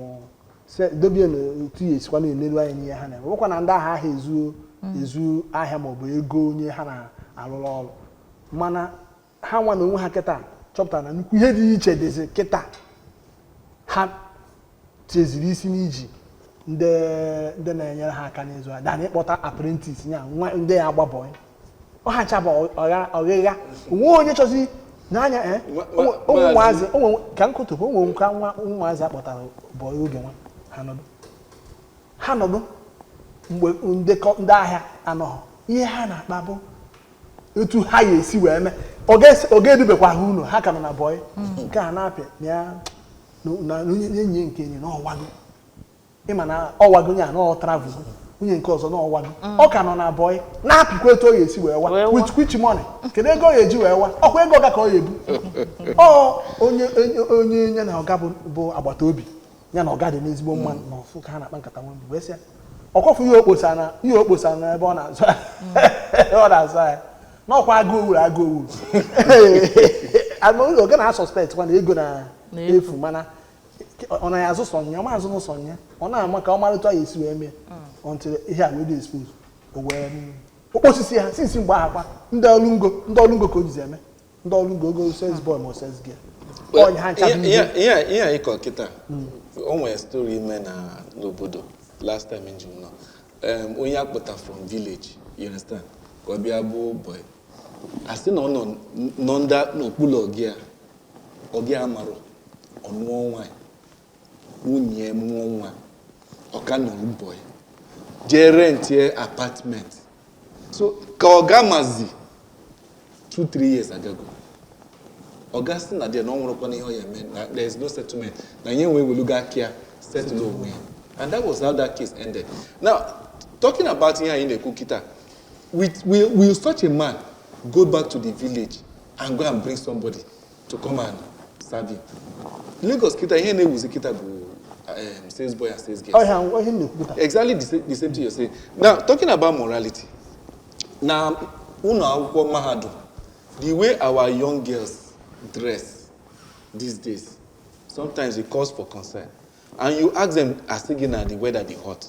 dobie n'otu ya esikwa na-eleru anya n'ihe ha na-eme. Ọbụkwa na ndị agha ahụ ezu ahịa maọbụ ego onye ha na-arụrụ ọrụ, mana ha nwa na onwe ha kịta chọpụtara na nnukwu ihe dị iche dịzi kịta. Ha tieziri isi n'iji ndị na-enyere ha aka n'ịzụ ahịa dana ịkpọta apprentice ya, nwa ndị ya agba bọyị. Ọ ha ncha bụ ọghịgha onwe onye chọzi n'anya eh, ụmụ ụmụazị ụmụ ka nkụtụpụ ụmụ nka nwa ụmụazị akpọtara bọyị oge nwa ha nọdụ mgbe ndị ahịa anọghọ, ihe ha na-akpa bụ etu ha ga-esi wee mee ọ ga-edubekwa ha unu. Ha ka nọ na bọyị nke a na-apịa na ya na onye enyi ya nke enyi na ọwago, ịma na ọwago ya na ọ travel, nwunye nke ọzọ na ọwago, ọ ka nọ na bọyị na-apịkwa etu ọ ga-esi wee wa. Wee wa. With which money? Kedu ego ọ ga-eji wee wa? Ọkwa ego ọga ka ọ ga-ebu. Ọ onye ya na ọga bụ agbata obi ya na ọga dị n'ezigbo mma na ọfụ ka ha na-akpa nkata nwe wee sị ya ọkọfụ ihe okposa na ebe ọ na-azụ ahịa n'ọkwa agụ owuru agụ owuru ọga na suspect kwa na ego na-efu, mana ọ na ya azụ sọnya, ọ ma azụ n'ụsọ ya, ọ na-ama ka ọ mara etu a ga-esi wee mee until ihe a wee dị expose, o wee okposisi ha sinsi mgbe ahụ kwa ndị ọrụ ngo ka o jizi eme ndị ọrụ ngo ogo sales boy ma ọ sales girl. Ọnya ha ncha bụ ihe ihe. ihe ihe anyị kọ kịta, o nwere story ime na n'obodo last time njem nọ, onye akpọta from village, you understand, ka ọ bịa bụ boy, asị na ọ nọ n'okpuru ọgịa ọgịa amarọ ọnụọ nwanyị, nwunye mụọ nwa, ọ ka nọrọ boy, jee rentie apartment. So ka ọ ga mazi 2-3 years agago, ọga sị na there na ọ nwụrụkwa n'ihe ọ ya eme, na there is no settlement, na ihe wee welugo aka ya settle onwe ya, and that was how that case ended. Now, talking about ihe anyị na-ekwu kịta. Will such a man go back to the village and go and bring somebody to come and serve him? Lagos kita, ihe na-ewuzi kita bụ sales boy and sales girls. Ọhịa ihe m na-ekwu kịta. Exactly the same thing you're saying. Now, talking about morality, na ụlọ akwụkwọ mahadum, the way our young girls dress these days, sometimes it calls for concern. And you ask them, asị gị na the weather dey hot.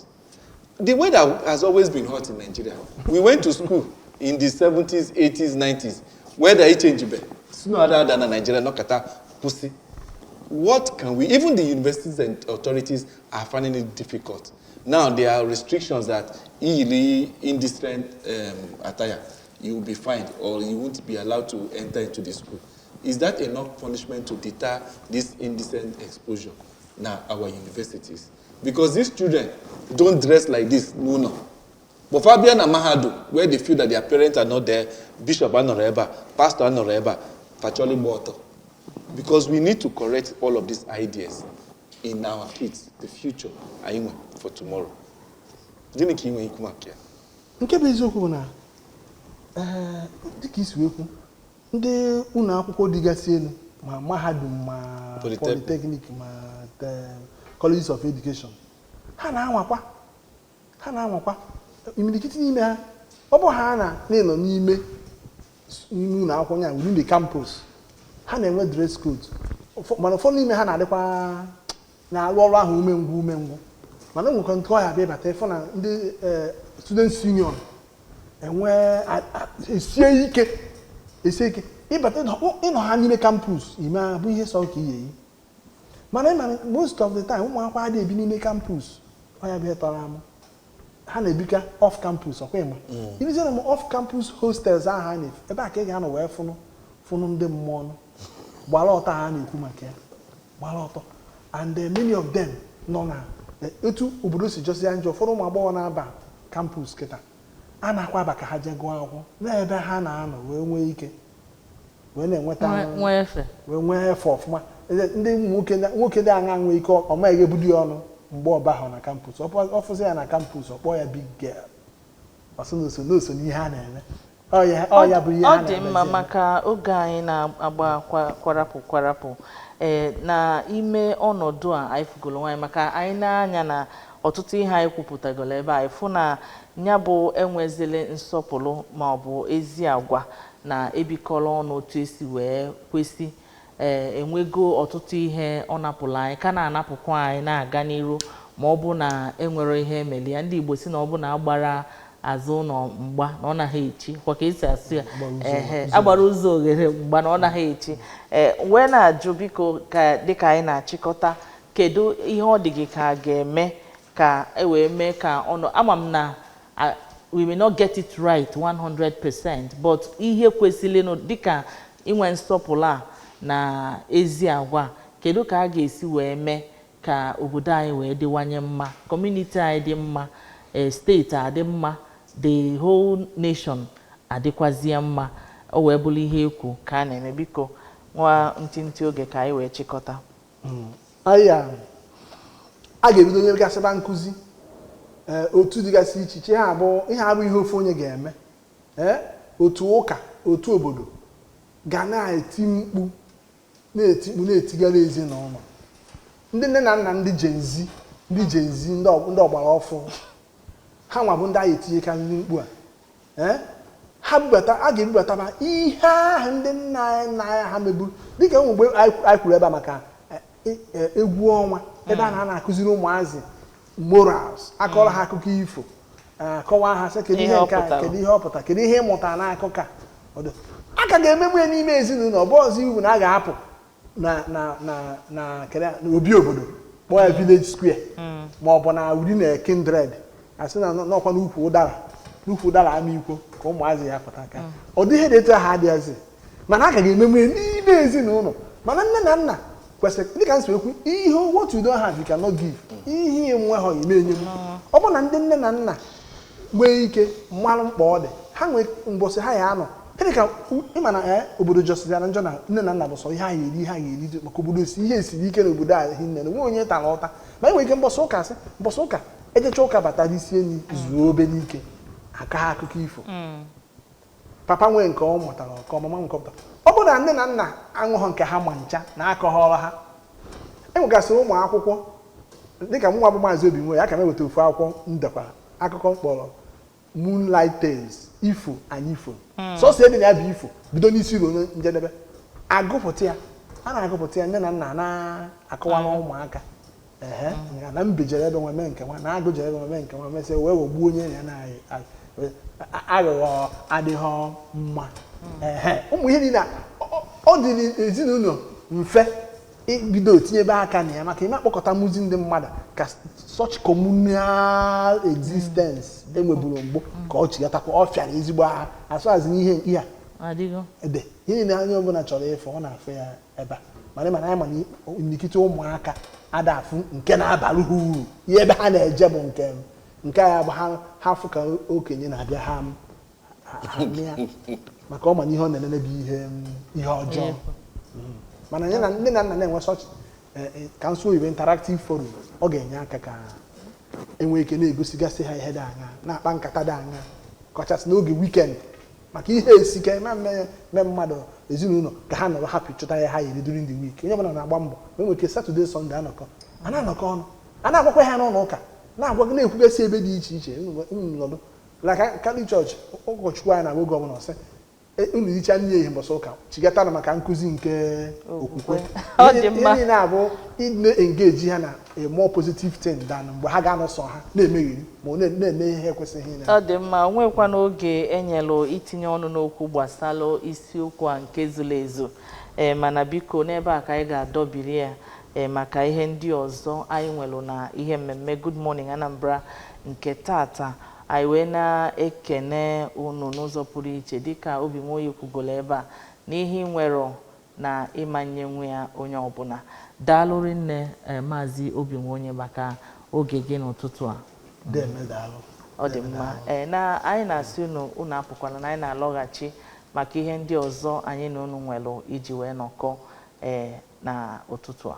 The weather has always been hot in Nigeria. We went to school in the 70s, 80s, 90s. Weather change be. Snow ada ada na Nigeria nọkata kwụsị. What can we, even the universities and authorities are finding it difficult. Now there are restrictions that iyili indecent attire, you will be fined or you won't be allowed to enter into the school. Is that enough punishment to deter this indecent exposure now our universities? Because these children don't dress like this, no. But fa bịa na mahadum, where they feel that their parents are not there, bishop anọrọ ebe a, pastor anọrọ ebe a, fa chọrọ ịgba ọtọ. Because we need to correct all of these ideas in our kids, the future anyị nwe for tomorrow. Gịnị ka ị nwere ikwu maka ya? Nke bụ eziokwu bụ na dịka isi wee kwu, ndị ụlọ akwụkwọ dịgasị elu, ma mahadum, ma Polytechnic. Polytechnic, ma colleges of education, ha na-anwakwa imirikiti n'ime ha. Ọ bụ ha na na-enọ n'ime ụlọ akwụkwọ ya, within the campus, ha na-enwe dress code. Mana ụfọdụ n'ime ha na-adịkwa na-arụ ọrụ ahụ umengwụ umengwụ. Mana enwekwa nke ọ ya bịa ịbata, ịfụ na ndị students union enwe esie ike ịbata ịnọ ha n'ime campus ime abụ ihe sọ ka iyi eyi. Mana ịma, most of the time, ụmụ akwụkwọ adịghị ebi n'ime campus. Ọ ya bụ ihe tọrọ amụ. Ha na-ebika off campus. Ọkwa ịma ibizie na off campus hostels ahụ, ha na ebe a ka ị ga-anọ wee fụnụ ndị mmụọ nụ gbara ọtọ ha na-ekwu maka ya, gbara ọtọ. And many of them nọ na etu obodo si jọsịa njọ. Ụfọdụ ụmụ agbọghọ na-aba campus kịta a na-akwa aba ka ha jee gụọ akwụkwọ n'ebe ha na-anọ wee nwee ike wee na-enweta nwee efe. Wee nwee efe ọfụma. Ndị nwoke dị aṅa nwee ike ọ maghị ebudu ya ọnụ mgbe ọba ahụ na campus. Ọ fụzi ya na campus, ọ kpọọ ya big girl. Ọ sị na oso n'ihe a na-eme. Ọ ya bụ ihe ha Ọ dị mma na-emezi eme. Maka oge anyị na-agba kwarapụ kwarapụ, ee, na ime ọnọdụ a anyị fugolo nwaanyị, maka anyị na-anya na ọtụtụ ihe anyị kwupụtagolo ebe a, fụ na ya bụ enwezili nsọpụrụ ma ọ bụ ezi agwa na ebikọrọ ọnụ otu esi wee kwesị. Ee, enwego ọtụtụ ihe ọ napụrụ anyị, ka na-anapụkwa anyị na-aga n'iru, ma ọ bụ na enwere ihe emeli ya. Ndị Igbo si na ọ bụ na agbara azụ ụlọ mgba na ọ naghị echi kwa ka esi asụ ya. Ehe, agbara ụzọ oghere mgba na ọ naghị echi. Ee, wee na-ajụ, biko, ka dịka anyị na-achịkọta, kedu ihe ọ dị gị ka a ga-eme ka e wee mee ka ọnụ ama m na we may not get it right 100%, but ihe kwesịrịnụ dịka inwe nsọpụrụ a na ezi agwa, kedu ka a ga-esi wee mee ka obodo anyị wee dịwanye mma, community anyị dị mma, ee, steeti adị mma, the whole nation adịkwazie mma, o wee bụrụ ihe ekwu ka a na-eme? Biko, nwa ntịntị oge ka anyị wee chịkọta. Anyị a ga-ebido nyegasịba nkụzi, otu dịgasị iche iche. Ha abụ ihe abụ ihe ofu onye ga-eme. Ee, otu ụka, otu obodo ga na-eti mkpu, na-eti mkpu, na-etigara ezinụlọ, ndị nne na nna, ndị Gen Z, ndị Gen Z, ndị ọgbara ọfụ, ha nwa bụ ndị agha etinyekarị mkpu a. Ee, ha bubata, a ga-ebubataba ihe ahụ ndị nna anyị nna anyị ha meburu, dịka ụmụ mgbe anyị kwuru ebe a maka egwu ọnwa, ebe a na-akụziri ụmụazị morals, akọrọ ha akụkọ ifo, akọwa ha sị kedu ihe ihe ọ nke a, pụtara. Kedu ihe ọ pụtara, kedu ihe ị mụtara n'akụkọ a. A ka ga-emegbu ya n'ime ezinụlọ. Ọ bụ ọzọ iwu na a ga-apụ na kedu na obi obodo kpọọ ya village square, ma ọ bụ na uri na kindred, asị na n'ọkwa n'ukwu ụdara ama ikwo ka ụmụazị ya pụta aka. Ọ dị ihe dị etu ahụ adịghịzị, mana a ka ga-emegbu ya n'ime ezinụlọ. Mana nne na nna kwesịrị, dịka m si ekwu, ihe what you don't have you cannot give. Ihe enweghị ime enye m. Ọ bụ na ndị nne na nna nwee ike mmalụ mkpa ọ dị, ha nwee mbọsị ha ya anọ. Gịnị ka ịma na obodo jọsịrị njọ na nne na nna bụ sọ ihe a ga-eri, ihe a ga-eri, maka obodo si ihe esiri ike n'obodo a hinne na onwe onye tara ụta. Ma enwere ike mbọsị ụka, sị mbọsị ụka ejecha ụka, batara isi enyi zuo obere ike. Aka ha akụkọ ifo, papa nwee nke ọ mụtara, ọkọ mama nke ọ mụtara. Ọ bụrụ na nne na nna aṅụghọ nke ha ma ncha na akọghọrọ ha, enwegasịrị ụmụ akwụkwọ dịka mụnwa bụ Maazị Obi nwe ya ka m eweta ofu akwụkwọ m dekwara akụkọ m kpọrọ Moonlight Tales, ifo anyị ifo sọsọ ede na ya bụ ifo bido n'isi ruo na njedebe. Agụpụta ya, a na-agụpụta ya, nne na nna na-akọwara ụmụaka ehe nga na mbe jere ebe nwa mee nke nwa na agụ jere ebe nwa mee nke nwa, mesịa wee ghọgbuo onye ya na aghụghọ adịghọ mma. Ehe, ụmụ ihe niile a, ọ dị n'ezinụlọ mfe ibido tinyebe aka na ya maka ime akpọkọta muzi ndị mmadụ ka such communal existence enweburu mbụ ka ọ chigatakwa. Ọ fịara ezigbo agha asụ azụ n'ihe ihe a Adịgo. Ede ihe niile anya ọbụla chọrọ ịfụ, ọ na-afụ ya ebe a. Mana anyị ma na imirikiti ụmụaka ada afụ nke na-abalụ ha uru. Ihe ebe ha na-eje bụ nke a ya bụ ha fụ ka okenye na-abịa, ha mịa maka ọ ma na ihe ọ na-enene bụ ihe ọjọọ. Mana ya na nne na nna na-enwe such ka nsụ oyibo interactive forum, ọ ga-enye aka ka enwee ike na-egosigasị ha ihe dị anya, na-akpa nkata dị anya, kọchasị n'oge weekend, maka ihe esike ma mme mmadụ ezinụlọ ka ha nọrọ hapụ chọta ihe ha yiri during the week. Onye ọbụla na-agba mbọ ma enwere ike Saturday, Sunday anọkọ, a na-anọkọ ọnụ, a na-agwakwa ha n'ụlọ ụka, na-agwa, na-ekwugasị ebe dị iche iche. Unu nọdụ like Catholic Church, ụkọchukwu anyị na-agwa oge ọbụla sị, "Unu hicha nne ehihie mbọsị ụka, chigatara maka nkụzi nke okwukwe." Ọ dị mma. Ihe niile abụ na-engage ha na a more positive thing than mgbe ha ga-anọ sọ ha na-emegheri ma ọ na-eme ihe ha ekwesịghị ime. Ọ dị mma. Nwekwa n'oge enyelụ itinye ọnụ n'okwu gbasara isiokwu a nke zuru ezu, ee, mana biko n'ebe a ka anyị ga-adọbiri ya, ee, maka ihe ndị ọzọ anyị nwelụ na ihe mmemme Good Morning Anambra nke tata. Anyị wee na-ekene unu n'ụzọ pụrụ iche, dịka Obi Nwoye kwugolo ebe a n'ihe nwere na ịmanye nwe ya onye ọbụla. Daalụ rinne, Maazị Obi Nwoye, maka oge gị n'ụtụtụ a. Deme, daalụ. Ọ dị mma. Ee, na anyị na-asị unu, unu apụkwana, na anyị na-alọghachi maka ihe ndị ọzọ anyị na unu nwere iji wee nọkọ, ee, na ụtụtụ a.